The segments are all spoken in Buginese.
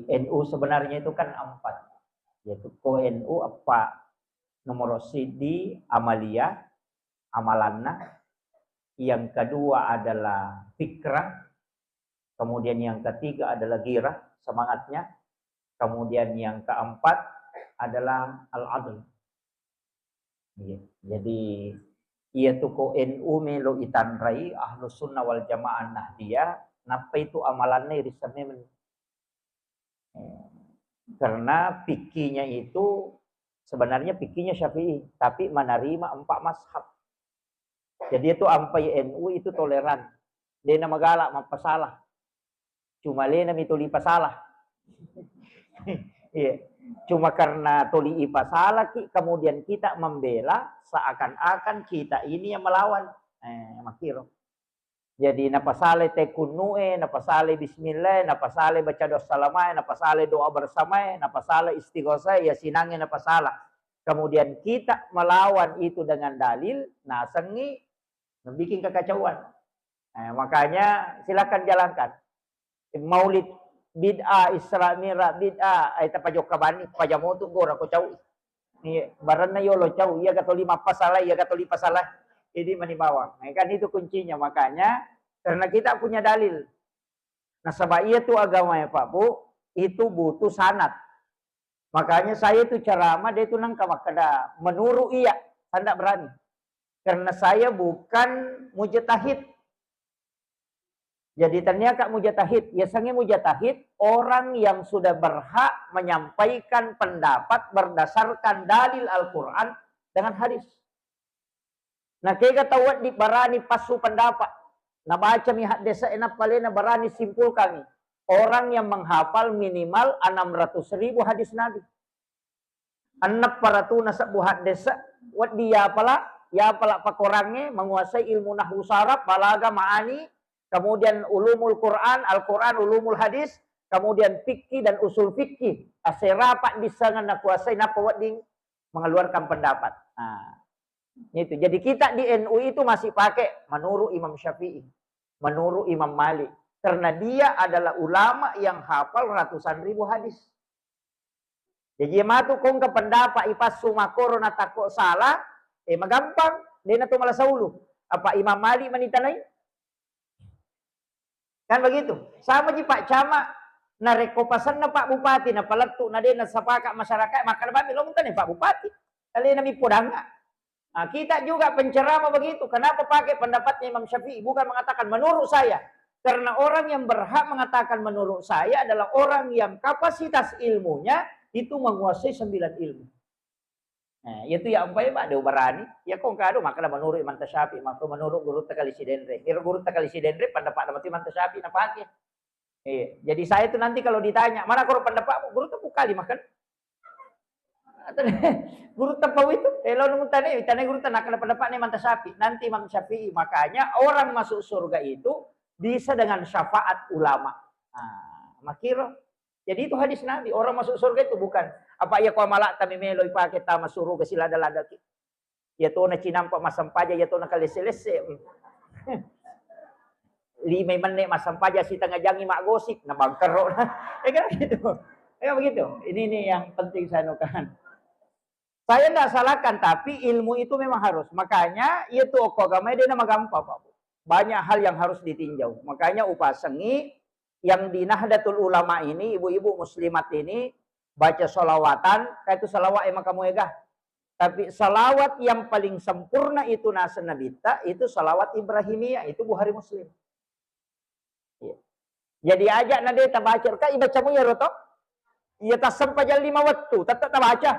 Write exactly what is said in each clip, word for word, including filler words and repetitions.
N U sebenarnya itu kan empat. Yaitu ko N U apa, nomor sidi amalia, amalanna. Yang kedua adalah fikrah. Kemudian yang ketiga adalah girah, semangatnya. Kemudian yang keempat adalah al-adl. Iya. Jadi, iya tu ko N U melo itanrai, Ahlus Sunnah wal Jamaah Nahdiyah, nappa itu amalanna irisemmen. Eh, karena fikihnya itu sebenarnya fikihnya Syafi'i, tapi menerima empat mazhab. Jadi itu ampai N U itu toleran. Dena magala mappasalah. Cuma lena mi tuli pasalah. Iya. Cuma karena tuli ipasala ki, kemudian kita membela seakan-akan kita ini yang melawan. Eh, makiro. Jadi napasale tekunnu'e, napasale bismillah, napasale baca doa salamae, napasale doa bersamae, napasale istighosah, ya sinange napasala. Kemudian kita melawan itu dengan dalil, nasengi bikin kekacauan. Eh, makanya silakan jalankan. Maulid bid'ah, Isra Mi'raj bid'ah, ai tapajokka bani, pajamotu gora ko cau. Iya, barenna yolo cau, iya gatoli mappasala, iya gatoli pasala. Jadi mani bawang. Nah, kan itu kuncinya. Makanya karena kita punya dalil. Nasaba iya tu agama ya Pak Bu, itu butuh sanad. Makanya saya tu ceramah dia tu nangka makkeda menurut iya, sandak berani. Karena saya bukan mujtahid. Jadi tania kak mujtahid, ya sange mujtahid orang yang sudah berhak menyampaikan pendapat berdasarkan dalil Al-Quran dengan hadis. Nah, kega tau wedding barani passu pendapat. Nabacami haddese nappa lena barani simpulkangi. Orang yang menghafal minimal enam ratus ribu hadis Nabi. Enneng paratuna sebbu haddese, wedding yapala, yapala pakorangnge, menguasai ilmu nahwu saraf, balaga, ma'ani, kemudian ulumul Quran, Al-Quran, ulumul hadis, kemudian fikih dan usul fikih. Asera paddissengan nakuasai, nappa wedding mengeluarkan pendapat. Nah, itu. Jadi kita di N U itu masih pakai menurut Imam Syafi'i, menurut Imam Malik. Karena dia adalah ulama yang hafal ratusan ribu hadis. Jadi matu kongka pendapat ipassu makoro natakko salah, eh, magampang, dena tu malasa ulu. Apa Imam Malik manitanai? Kan begitu. Sama ji Pak Camat, narekko pasenna Pak Bupati, napalettu, na de nasapaka masyarakat, makkeda bami lo mutane Pak Bupati. Alena mi podanga. Nah, kita juga penceramah begitu. Kenapa pakai pendapatnya Imam Syafi'i? Bukan mengatakan menurut saya. Karena orang yang berhak mengatakan menurut saya adalah orang yang kapasitas ilmunya itu menguasai sembilan ilmu. Nah, iya tu ya ampai, Pak, de ubarani. Ya kong kado makkeda menurut Imam Syafi'i, maka menurut gurutta kali Sidenreng. Iro gurutta kali Sidenreng, pendapat mati Imam Syafi'i napake. Iya. Jadi saya tu nanti kalau ditanya, "Mana koro pendapatmu?" Gurutta Pukali makan. Gurutta pau itu, eh, lalu mutane, tanya gurutta, nah, kalau pendapatnya Imam Syafi'i. Nanti Imam Syafi'i, makanya orang masuk surga itu bisa dengan syafaat ulama. Nah, makiro. Jadi itu hadis Nabi, orang masuk surga itu bukan apa iya ko amala'ta memelo ipake tama suruga silada-lada ki. Iya tona cinampa massempajang, iya tona kalesse-lesse. Lima menne massempajang, sitengah jangi maggosip, na bangkero. Ya kan gitu. Ya begitu. Ini, ini yang penting saya nukan. Saya ndak salahkan, tapi ilmu itu memang harus. Makanya, iya tu okko agama dia nama gampang, Pak. Banyak hal yang harus ditinjau. Makanya upasengi yang di Nahdlatul Ulama ini, ibu-ibu muslimat ini, baca salawatan, kayak itu salawat emang kamu ega. Tapi salawat yang paling sempurna itu nasa Nabitta, itu salawat Ibrahimiyah, itu Bukhari Muslim. Iya. Jadi aja na de tabaca, ka ibacamu ya roto? Iya tassempajang lima wettu, tetap tabaca.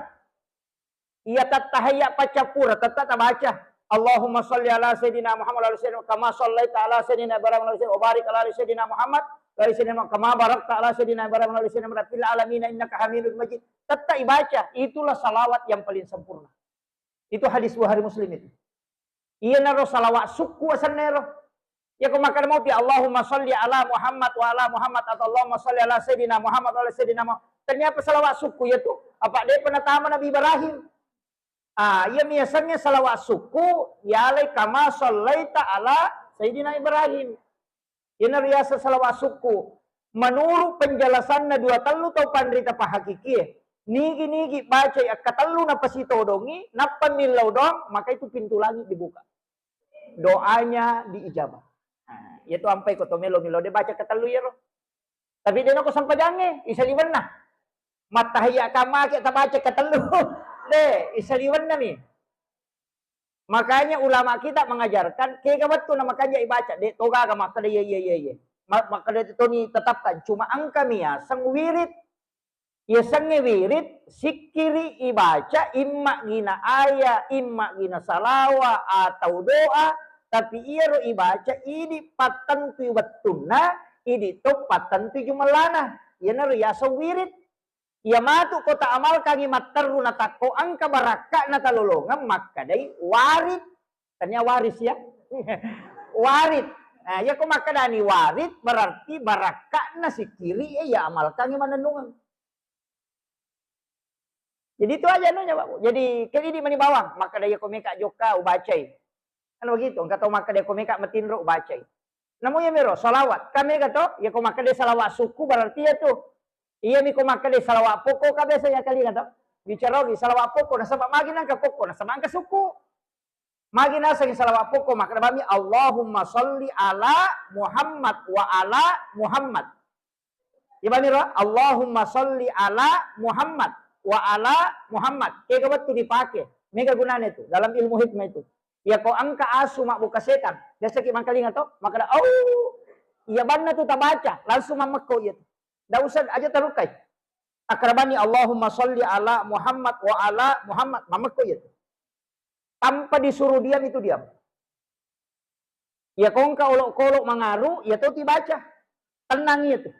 Iya tattahiyya paccappura, tetap tabaca. Allahumma salli ala Sayyidina Muhammad wa ala Sayyidina, kama sallaita ala Sayyidina Ibrahim wa ala Sayyidina, wa barik ala Sayyidina Muhammad wa ala Sayyidina, kama barakta ala Sayyidina Ibrahim wa ala Sayyidina Ibrahim fil alamin innaka Hamidun Majid. Tetap ibaca, itulah salawat yang paling sempurna. Itu hadis Bukhari Muslim itu. Iyanaro salawat sukku asenna ero. Iya ko makkeda mopi, "Allahumma salli ala Muhammad wa ala Muhammad," atau, "Allahumma salli ala Sayyidina Muhammad wa ala Sayyidina Muhammad." Ternyata salawat sukku iya tu. Apa de pernah tama Nabi Ibrahim? Ah, iya miasannya salawat sukku, yalai kama sallaita ala Sayyidina Ibrahim. Iyana riaseng salawat sukku. Menurut penjelasanna dua tellu tau panrita pahakikie, nigi-nigi bacai akkatellu napasitodongi, nappa millau doang, maka itu pintu langit dibuka. Doanya diijabah. Nah, iyatu ampai ko to melo millau de baca katellu iyaro. Tapi de nako sempajangnge, isaliwenna. Mattahiyya kamake tabaca katellu. De, isaliwenna mi. Makanya ulama kita mengajarkan, kega wettu na makanja ibaca, de togaga makkeda iya, iya, iya, iya. Ma-, makkeda toni tetapkan. Cuma engka mi yaseng wirid. Yasengnge wirid, sikkiri ibaca, imma gina aya, imma gina salawa atau doa, tapi iyaro ibaca idi pattentui wettunna, idi to pattentui jumellana. Iyanaro yaseng wirid. Iya matu ko ta amalkangi matteru natakko engka barakka'na talolongeng makkedai warid. Tania waris ya. Warid. Nah, iya ko makkedani warid berarti barakka'na sikkiri iya amalkangi manennungeng. Jadi itu aja anunya, Pak. Jadi kedidi mani bawang, makkeda iya ko meka jokka ubacai. Kan begitu, engka tau makkeda ko meka matinro ubacai. Namo iya mero salawat, kan mega to, iya ko makkeda salawat sukku berarti iya tu. Iya mi ko makkeda salawat pokok ka biasa ya kali kan to. Bicara ogi salawat pokok nasaba magi nangka pokok nasaba engka sukku. Magi naseng salawat pokok makkeda bami Allahumma salli ala Muhammad wa ala Muhammad. Iya bami ro, Allahumma salli ala Muhammad wa ala Muhammad. Kega wettu dipake. Mega gunana itu dalam ilmu hikmah itu. Iya ko engka asu mabbuka setan, biasa ki mangkalinga to, makkeda, "Au." Iya banna tu tabaca, langsung mammekko iya tu. Ndak usah aja tarukai. Akrabani Allahumma salli ala Muhammad wa ala Muhammad, mammekko iya tu. Tanpa disuruh diam itu diam. Iya ko engka olok-kolok mangaru, iya to tibaca. Tenang iya tu.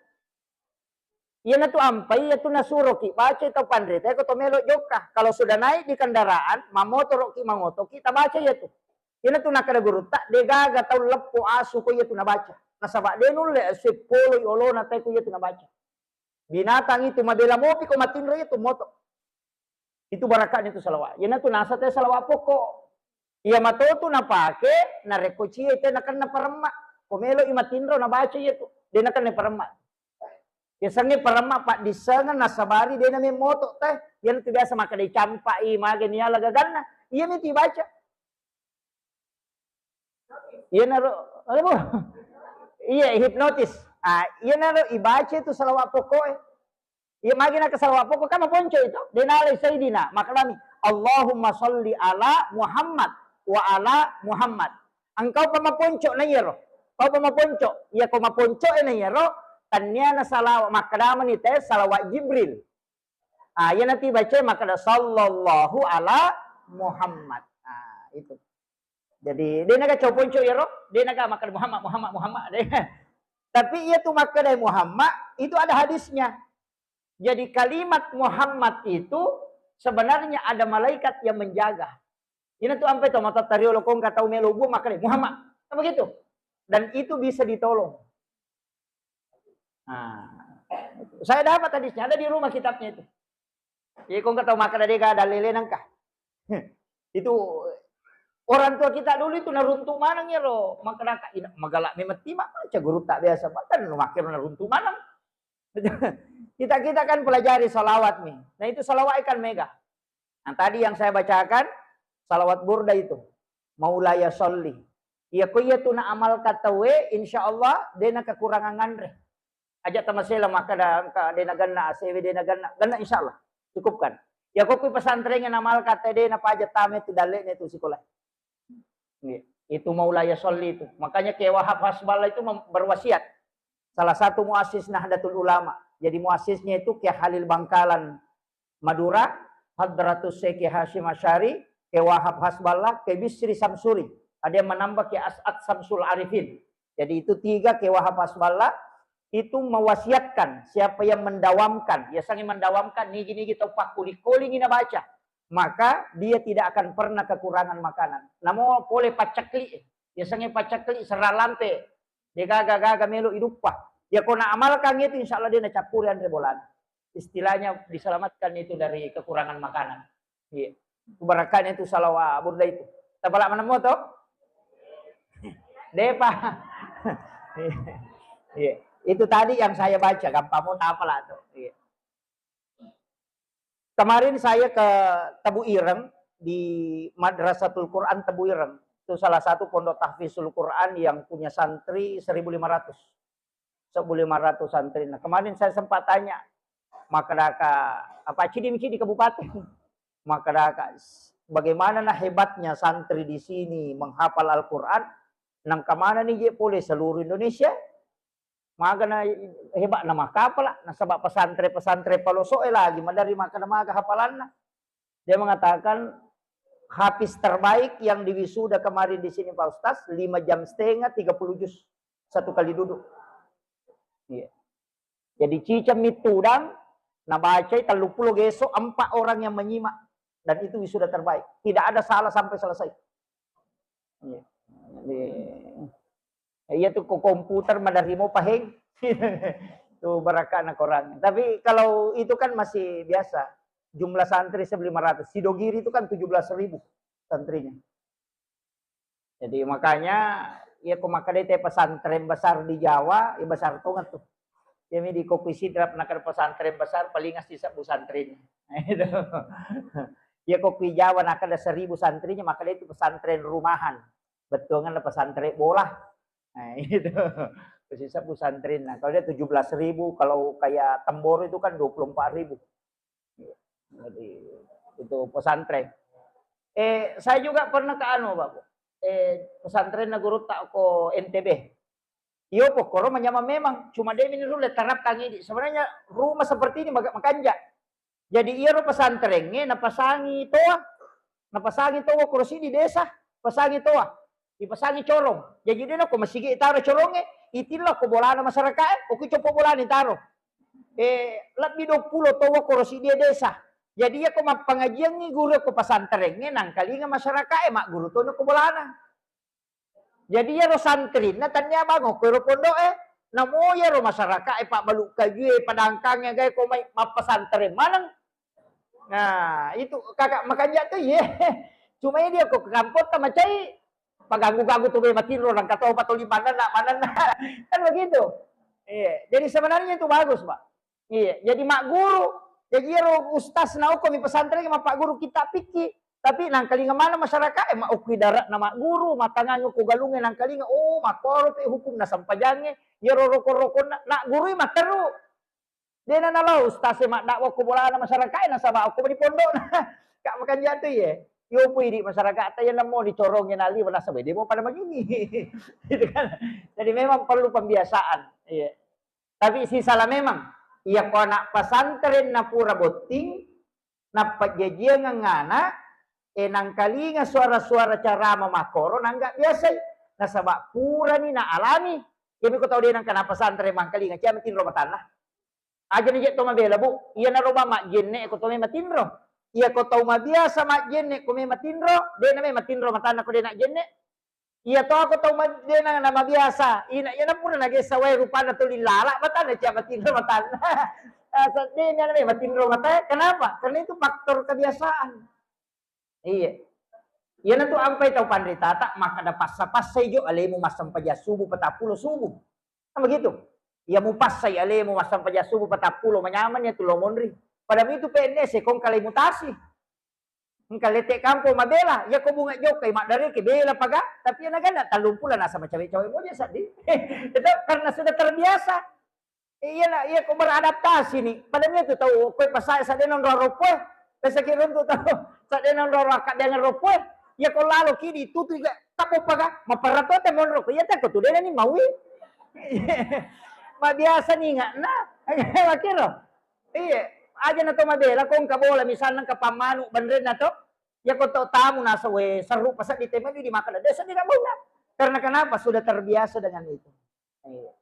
Iyanatu ampai iyatu nasuroki bacai tau panrita ko to melo jokka. Kalau sudah naik di kendaraan, mamotoroki, mangotoki, tabaca iyatu. Iyanatu nakkeda gurutta, degaga tau leppo asu ko iyatu nabaca. Nasaba de nulle asu poloi olona tai ko iyatu nabaca. Binatang itu mabela mopi ko matinro iyatu moto. Itu barakka'na itu salawat. Iyanatu naseng te salawat pokok. Iya matotu napake narekko cie te nakenna paremma. Ko melo i matinro nabaca iyatu. De nakenna paremma. Yasengnge paremma paddissengeng nasabari de namemmoto te. Iyanatu biasa makkeda campai mage niala gaganna. Iyami tu ibaca. Iyanaro, aduh. Iya, hipnotis. Ah, iyanaro ibaca itu salawat pokok e. Iya magi naka salawat pokok kan maponco itu. De nalai Sayyidina, makkedami, "Allahumma salli ala Muhammad wa ala Muhammad." Engkau pa maponco na iyaro. Kau pa maponco. Iya ko maponco e na iyaro, tannia na salawat, makkedamani te salawat Jibril. Ah, iyanatu ibaca makkeda sallallahu ala Muhammad. Ah, itu. Jadi, de naga coponco iyaro, de naga makkeda Muhammad, Muhammad, Muhammad, de. Tapi iyatu makkeda Muhammad, itu ada hadisnya. Jadi kalimat Muhammad itu sebenarnya ada malaikat yang menjaga. Iyanatu ampai to matattariolo ko engka tau melo buang makkeda Muhammad. Kan begitu? Dan itu bisa ditolong. Nah, saya dapat hadisnya, ada di rumah kitabnya itu. Iya, ko engka tau makkeda de ga dalele nangka. Itu orang tua kita dulu itu naruntu maneng iyaro, makkeda ka ina magala memang tima baca gurutta biasa, bahkan makkeda naruntu maneng. Kita-kita kan pelajari salawat nih. Nah, itu salawat kan mega. Nah, tadi yang saya bacakan salawat burda itu. Maulaya sholli. Iya ko iya tu na amalkan tauwe, insya Allah de na kekurangan nganre. Aja tamasela makkeda engka de na ganna, A C W de na ganna, ganna insya Allah. Cukupkan. Iya ko kui pesantren yang amalkan te de na paja tame tu dalle ne tu sekolah. Iya. Itu maulaya sholli itu. Makanya Kiai Wahab Hasballah itu mem-, berwasiat. Salah satu muassis Nahdlatul Ulama. Jadi muassisnya itu Kiai Khalil Bangkalan Madura, Hadratus Syekh Hasyim Asy'ari, Kiai Wahab Hasballah, Kiai Bisri Samsuri. Ada yang menambah Kiai As'ad Samsul Arifin. Jadi itu tiga Kiai Wahab Hasballah itu mewasiatkan siapa yang mendawamkan, ya sangi mendawamkan nigi-nigi tau pakkuling-kulingi nabaca, maka dia tidak akan pernah kekurangan makanan. Namo pole pacakli, ya sangi pacakli serang lampe, de gaga-gaga melo iduppa. Ya ko na amalkan itu insya Allah dia nacappuri anre bolana. Istilahnya diselamatkan itu dari kekurangan makanan. Iya. Itu barakahnya itu salawat burda itu. Tapala manemmo to? Depa. Iya. Itu tadi yang saya baca, gampang mau apa lah tuh. Iya. Kemarin saya ke Tebu Ireng, di Madrasatul Quran Tebu Ireng. Itu salah satu pondok tahfizul Quran yang punya santri seribu lima ratus. Seribu lima ratus santri. Nah, kemarin saya sempat tanya, makkadaka, apa, cidi-cidi kabupaten. Makkadaka, bagaimana nah hebatnya santri di sini menghafal Al-Quran, nang kemana nih je pole seluruh Indonesia? Magana hebat na makkapala, nasaba pesantren-pesantren paloso'e lagi madari makkada maga hafalanna. Dia mengatakan, hafiz terbaik yang diwisuda kemarin di sini, Pak Ustaz, lima jam setengah, tiga puluh juz satu kali duduk. Iya. Jadi ciceng mittudang, nabacai tellu pulo geso, empat orang yang menyimak. Dan itu wisuda terbaik. Tidak ada salah sampai selesai. Iya. Jadi, iya tuh, ko komputer maderri mo paheng. Tuh, barakana korang. Tapi kalau itu kan masih biasa. Jumlah santri seribu lima ratus. Sidogiri itu kan tujuh belas ribu santrinya. Jadi makanya, iya, ko makkeda te pesantren besar di Jawa, iya, besar tonga tuh. Iya, mi di Kokui Sidrap, nakkeda pesantren besar, paling asli sebbu santrin. Nah, itu. Iya, Kokui Jawa, nakkeda seribu santrinya, makkeda itu pesantren rumahan. Bettuangan pesantren bola. Nah, itu. Khususnya pesantren. Nah, kalau dia tujuh belas ribu, kalau kayak Temboro itu kan dua puluh empat ribu. Jadi, itu pesantren. Eh, saya juga pernah ke anu, Bapak. Eh, pesantren na guru tak ko N T B. Iyo, pokkoro manyamang memang. Cuma dia ini dulu terapkan ini. Sebenarnya rumah seperti ini maka-, makanja. Jadi, iyaro pesantrengnge napasangi toa, napasangi toa korosi di desa, pasangi toa, dipasangi corong. Jadi, dia nako masigi taro corongnge, itillo ko bolana masyarakat, eh, oki copo bolana taro. Eh, lebbi dua puluh toa korosi di desa. Jadi, iya ko mappangajiangngi guru ko pesantrengnge, nangkalinga masyarakat, eh, magguru tono ko bolana. Jadi iyaro santrinna tania bango ko ero pondo'e, namo iyaro masyarakae pabbalu kajue, padangkangnge, gae ko mai mappasantreng maneng. Nah, itu kaka makanja tu, iye. Cuma iya dia ko ke kampotta macai, paganggu-ganggu tu be matinro, nangka topa toli manenna, manenna. Kan begitu. Iya, jadi sebenarnya itu bagus, Pak. Iya, jadi magguru. Jadi iyaro ustaz na okko mi pesantren mappaguru kitab fikih. Tapi nangkalinga maneng masyarakae, eh, makkui dare'na magguru, matangangnge ko galungnge nangkalinga, oh, makkoro pe hukumna sempajangnge, iyaro rokon-rokonna, naggurui matteru. Dena nalao ustaz e maddakwa ko bolana masyarakae, nasaba okko di pondokna. Kak, makanja tu, iye. Yo pui di masyarakatta, iya namo dicorongnge nali, nasaba de mo pada magini. Gitu kan. Jadi memang perlu pembiasaan. Iya. Tapi sisala memang, iya ko anak pesantren na pura botting, nappajjajiangeng ana, e, nangkalinga suara-suara carama makkoro, nangga biasai. Nasaba purani naalami. Iyami ko tau de nangka napasantren mangkalinga, cia matinro matanna. Aja ni je to mabela, Bu. Iyanaro ba majjenne ko to me matinro. Iya ko tau mabiasa majjenne ko me matinro, de na me matinro matanna ko de na jenne. Iya to, ako tau ma-, de na, na mabiasa. Ina, iyana pura nagessa wae rupanna tuli lala, matanna cia matinro matanna. Ah, seddena na me matinro matae. Kenapa? Karena itu faktor kebiasaan. Iya. Iyana tu ampai tau panritata, makkada passa-passai jo alemu massempajang subuh, patappulo subuh. Kan begitu? Iya mupassai alemu massempajang subuh, patappulo, manyameng iya tu lo monri. Pada mitu P N S e kongkalai mutasi. Engka lete kampo mabela, iya ko bunga jokkai maddareke bela paga, tapi iya naganna tallumpulo nasaba cawe-cawe moja seddi. Itu karena sudah terbiasa. Iya na, iya ko beradaptasi ni. Pada mitu tau ko pasae sedde nonro ropoe, pesaki runtu tau sedde nonro akkaddeangeng ropoe. Iya ko lalo kidi tutu iga kapo paga, maperra to te monro ko iya te ko tu dena ni maui. Mabiasa ni ngana. Makiro. Iya, aja na to mabela ko engka bola, misalna engka pammanu benrenna to, iya ko to tamu nasa we seru paseddi te maju di makan, desa di kampungna. Karena kenapa? Sudah terbiasa dengan itu. Iya.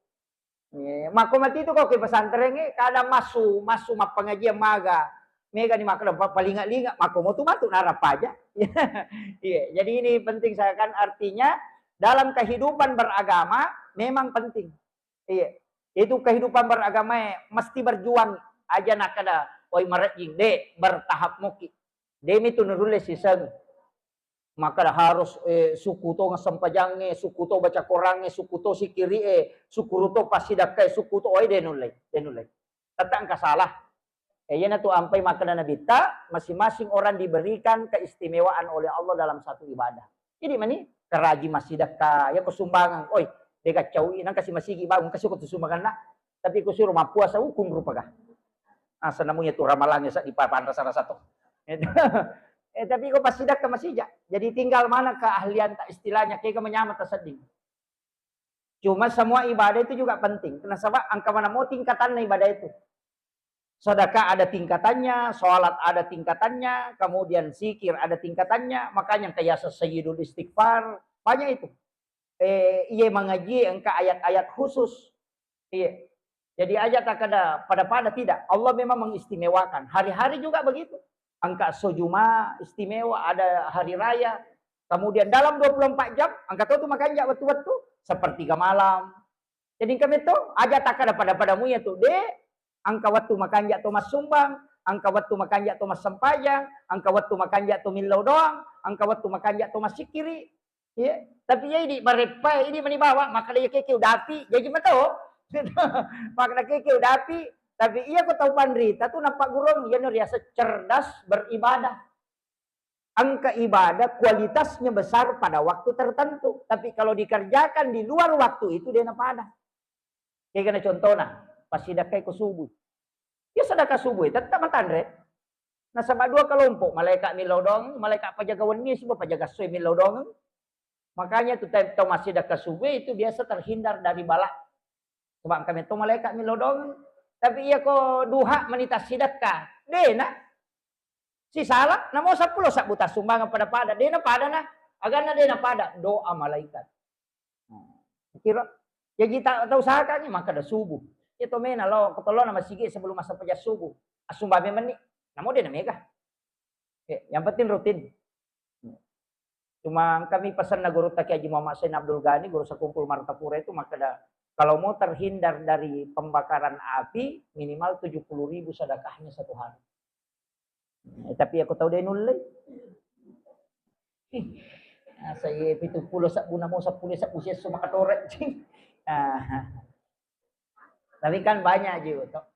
Iya, makko mati tu ko ke pesantren e, kadang massu, massu mappangajian maga. Mega ni makkeda pa-, palinga-linga, makko motu matu narapaja. Iya, jadi ini penting saya kan, artinya dalam kehidupan beragama memang penting. Iya. Itu kehidupan beragama e mesti berjuang, aja nakkeda, "Oi, marejjing, de, bertahap moki." De mitu nurulle siseng. Makkeda harus, eh, sukku to sempajangnge, sukku to baca Korangnge, sukku to sikiri'e, sukku to passidakkae, sukku to, oi, de nulle, de nulle. Tette engka salah. Eh, iyanatu ampai makkeda Nabitta, masing-masing orang diberikan keistimewaan oleh Allah dalam satu ibadah. Jadi mani keraji massidakka, ya ko sumbangan, oi, de gaccau, nang kasi masigi bangun, kasi ko tu sumbanganna. Tapi ko suro mappuasa, ukung rupaga. Asa namunya tu ramalangnge sa dipapanra salah satu. Eh, tapi ko passidakka masija. Jadi tinggal mana keahlian ta istilahnya, kega manyameng tasedding. Cuma semua ibadah itu juga penting. Nasaba engka maneng mo tingkatanna ibadah itu. Sedekah ada tingkatannya, sholat ada tingkatannya, kemudian zikir ada tingkatannya. Makanya engka yaseng sayyidul istighfar, banyak itu. Eh, iye mangaji engka ayat-ayat khusus. Iya. Jadi aja takkeda pada-pada, tidak. Allah memang mengistimewakan. Hari-hari juga begitu. Engka esso Juma istimewa, ada hari raya. Kemudian dalam dua puluh empat jam, engka to tu makanja wettu-wettu, sepertiga malam. Jadi engka metto, aja takkeda pada-pada muya tu, de, engka wettu makanja to massumbang, engka wettu makanja to massempajang, engka wettu makanja to millau doang, engka wettu makanja to massikkiri. Iya, tapi iya idi bareppae, idi mani bawa, makkeda iya keke udapi, jaji mato. Makkeda keke udapi, tapi iya ko tau panrita tu nappagurung, iyana riaseng cerdas beribadah. Engka ibadah kualitasnya besar pada waktu tertentu, tapi kalau dikerjakan di luar waktu itu, de napada. Kegana contona, passidakkai ko subuh. Ya sedekah subuh, tetap matanre. Nasaba dua kelompok, malaikat millau doang, malaikat pajaga wenni, siba pajaga esso millau doang. Makanya tu tau massidekah subuh itu biasa terhindar dari bala. Sebab kami tu malaikat millau doang. Tapi iya ko duha mani tassidekah, dena. Sisala, namo seppulo sabbu tassumbangeng pada-pada, dena pada na. Aganna dena pada, doa malaikat. Nah, kira, jaji ta-, tau usahakangngi makkeda subuh. Iya to mena lao ko tolona masigi sebelum massempajang subuh. Assumbame menni. Namo de namega. Eh, yang penting rutin. Cuma kami pesanna gurutta Kiai Haji Muhammad Sain Abdul Ghani, guru sekongkol Martapura itu makkeda, kalau mau terhindar dari pembakaran api, minimal tujuh puluh ribu sedekahnya satu hari. Eh, tapi aku tau de nulle. Asa iye pitu pulo sabbu namo seppulo sabbu siesso makatore. Ah. Tapi kan banyak juga toh.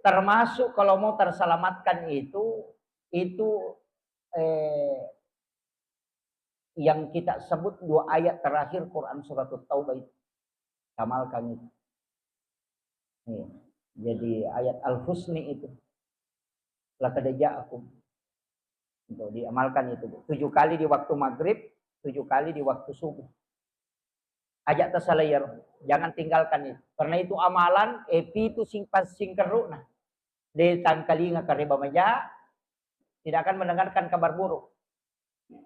Termasuk kalau mau terselamatkan itu, itu, eh, yang kita sebut dua ayat terakhir Quran Surat Taubah itu. Amalkan itu. Iya. Jadi ayat Al-Husni itu. Laqad ja'akum. Untuk diamalkan itu, Bu. Tujuh kali di waktu maghrib, tujuh kali di waktu subuh. Aja' tasalai iyaro. Jangan tinggalkan itu. Karena itu amalan, eh, pitu sing-, pas singkerru'na. De tangkalinga kareba maja, tidak akan mendengarkan kabar buruk.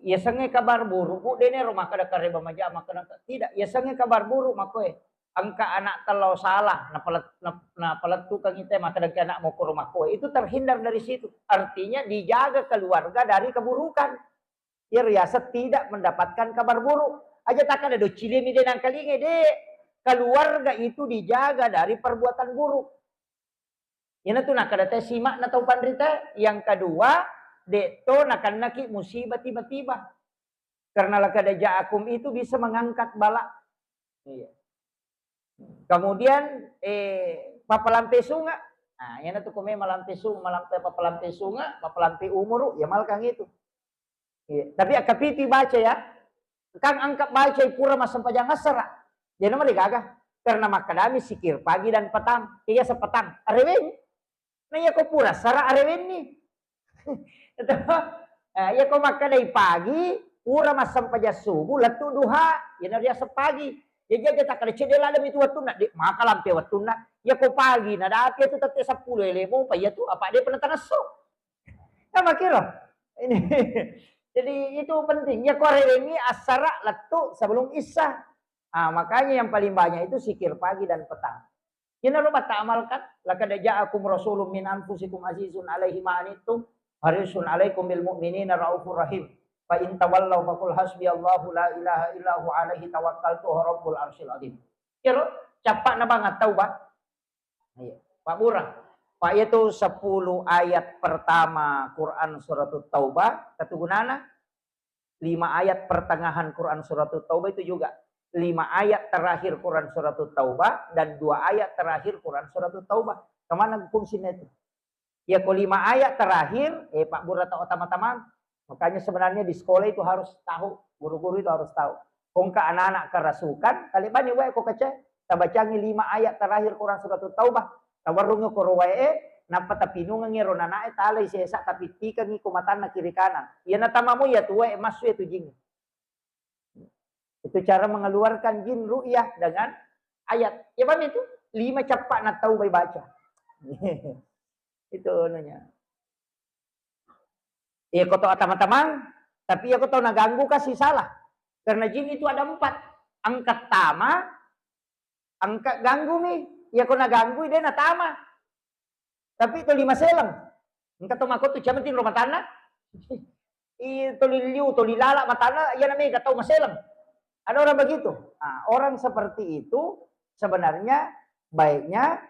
Yasengnge kabar buruk, Bu, de nero makkeda kareba maja, makkeda tidak. Yasengnge kabar buruk makkoe. Engka anak tellau salah, napalet-, nap-, napalettukeng ite, makkeda engka anak mokoro makkoe. Itu terhindar dari situ. Artinya dijaga keluarga dari keburukan. Iyaro yaseng tidak mendapatkan kabar buruk. Aja' takkeda doccilimi de nangkalingai, de. Keluarga itu dijaga dari perbuatan buruk. Iyanatu nakkeda te sima'na tau panrita. Yang kedua, de to nakennaki musibah tiba-tiba. Karena laqad ja'akum itu bisa mengangkat bala. Iya. Kemudian, eh, pappalampe sunga. Nah, iyanatu ko memang malampe sunga, malampe, pappalampe sunga, pappalampe umuru, ya malkang itu. Iya. Tapi akkapitu baca ya. Kan engka baca pura massempajang assara. Jadi nama degaga. Karena makkedami zikir pagi dan petang. Iya, sepetang. Areweng. Nah, iya ko pura sara arewenni. Itu. Eh, iya ko makkedai pagi, pura massempajang subuh, lettu duha, iyana riaseng pagi. Jadi aja' takkeda cedde' ladde' mitu wettunna, de' maka lampe wettunna. Iya ko pagi, nadapi itu tette seppulo ele mopa, iya tu, apa de' pernah tangesso. Kan makkiro. Ini. Jadi itu penting. Iya ko arewenni assara lettu sebelum isya. Ah, makanya yang paling banyak itu zikir pagi dan petang. Iyanaro batta amalkan, laqad ja'akum rasulun min anfusikum azizun alaihi ma anittum, harisun alaikum bil mu'minina raufur rahim. Fa in tawallaw faqul hasbiyallahu la ilaha illa huwa alaihi tawakkaltu wa rabbul arsyil azim. Iyaro, cappa'na bang At-Taubah. Iya, Pak Burang. Pak, iyatu seppulo ayat pertama Quran Suratut Taubah, ketugunana, Lima ayat pertengahan Quran Suratut Taubah itu juga. Lima ayat terakhir Quran Suratut Taubah dan dua ayat terakhir Quran Suratut Taubah. Kemana fungsinya itu? Ya, ko lima ayat terakhir, eh, Pak Burata Otama-Taman. Makanya sebenarnya di sekolah itu harus tahu, guru-guru itu harus tahu. Kongka anak-anak kerasukan, kali bani wae ko kaca, tabacangi lima ayat terakhir Quran Suratut Taubah. Tawarrungi ko ro wae, nappa tapinungangi ro nanae, talai sesa, tapittikangi ko matanna kiri kanan. Iya natamamu ya tuwe, massu ya tu jing. Itu cara mengeluarkan jin ru'yah dengan ayat. Ya, paham itu? Lima cappa na tau bai baca. Itu anunya. Iya, ko tau atama-tamang, tapi iya ko tau naganggu kasih salah. Karena jin itu ada empat. Angkat tama, angkat ganggu mi. Iya ko naganggu, dia natama. Tapi toli maseleng. Engka to makotu, "Cia matinro matanna." I toli liu, toli lala matanna, iyana mega tau maseleng. Ada orang begitu. Nah, orang seperti itu sebenarnya baiknya,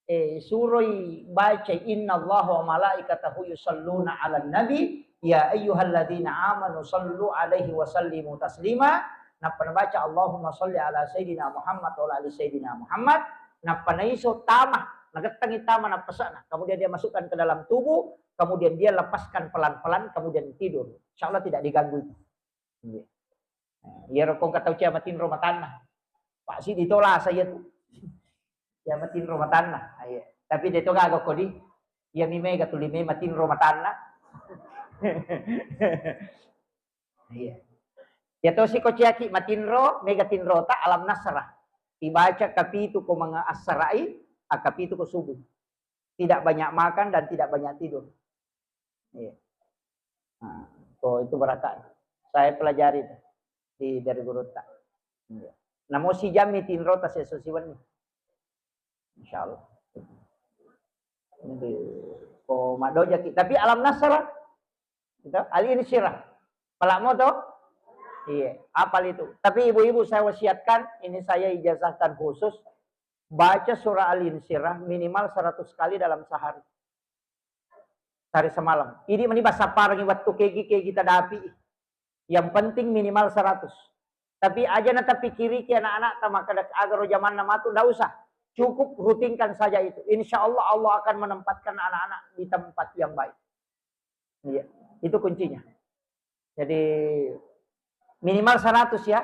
eh, suroi baca, "Innallaha wa malaikatahu yusalluna 'alan nabi, ya ayyuhalladzina amanu sallu 'alaihi wa sallimu taslima." Nappa nabaca, "Allahumma salli ala sayyidina Muhammad wa ala ali sayyidina Muhammad." Nappa naiso tama, nagettangi tama nappase'na. Kemudian dia masukkan ke dalam tubuh, kemudian dia lepaskan pelan-pelan, kemudian tidur. Insya Allah tidak diganggu itu. Iya. Nah, iyaro ko engka tau cia matinro matanna. Pak Sidi to lasa iya tu. Cia matinro matanna. Iya. Tapi de to gaga kodi. Iya mi mega tuli me matinro matanna. Iya. Ya to siko ciaki matinro, mega tinrota Alam Nasrah. Ibaca kapitu ko manga assarai, akapitu ko subuh. Tidak banyak makan dan tidak banyak tidur. Iya. Nah, to itu berkah. Saya pelajari itu di, dari gurutta. Iya. Namo si jammi tinrota seso siwenni. Insya Allah. Jadi, ko madoja ki. Tapi Alam Nasrah, gitu, Al Insyirah. Palamo to? Iya, apal itu. Tapi ibu-ibu saya wasiatkan, ini saya ijazahkan khusus, baca surah Al Insyirah minimal seratus kali dalam sehari. Sehari semalam. Ini meni basa parangi waktu kegi-kegi tadapi. Yang penting minimal seratus. Tapi aja na tapikiriki anak-anak ta makkeda aga ro jamanna matu, ndak usah. Cukup rutinkan saja itu. Insya Allah, Allah akan menempatkan anak-anak di tempat yang baik. Iya, itu kuncinya. Jadi minimal seratus ya.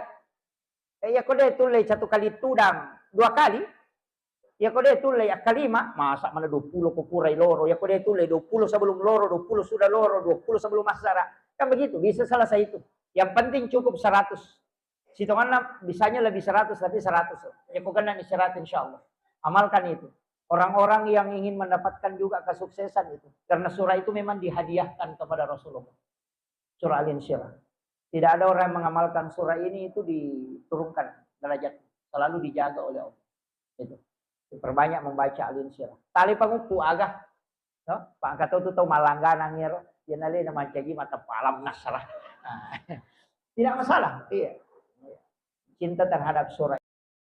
Eh, iya ko de tulle satu kali tudang dua kali. Iya ko de tulle akkalima, masa mana dua puluh ko purai loro. Iya ko de tulle dua puluh sebelum loro, dua puluh sudah loro, dua puluh sebelum asara. Kan begitu, bisa selesai itu. Yang penting cukup seratus. Sitonganna bisanya lebih seratus, tapi seratus. Iya ko kena ni seratus, insya Allah. Amalkan itu. Orang-orang yang ingin mendapatkan juga kesuksesan itu. Karena surah itu memang dihadiahkan kepada Rasulullah. Surah Al-Insyirah. Tidak ada orang yang mengamalkan surah ini itu diturunkan derajat. Selalu dijaga oleh Allah. Itu. Diperbanyak membaca Al-Insyirah. Tali panguppu aga. No? Pak angka tau tu tau malangganang ero. Iya nalena mancaji mata Alam Nasrah. Nah. Tidak masalah. Iya. Cinta terhadap surah.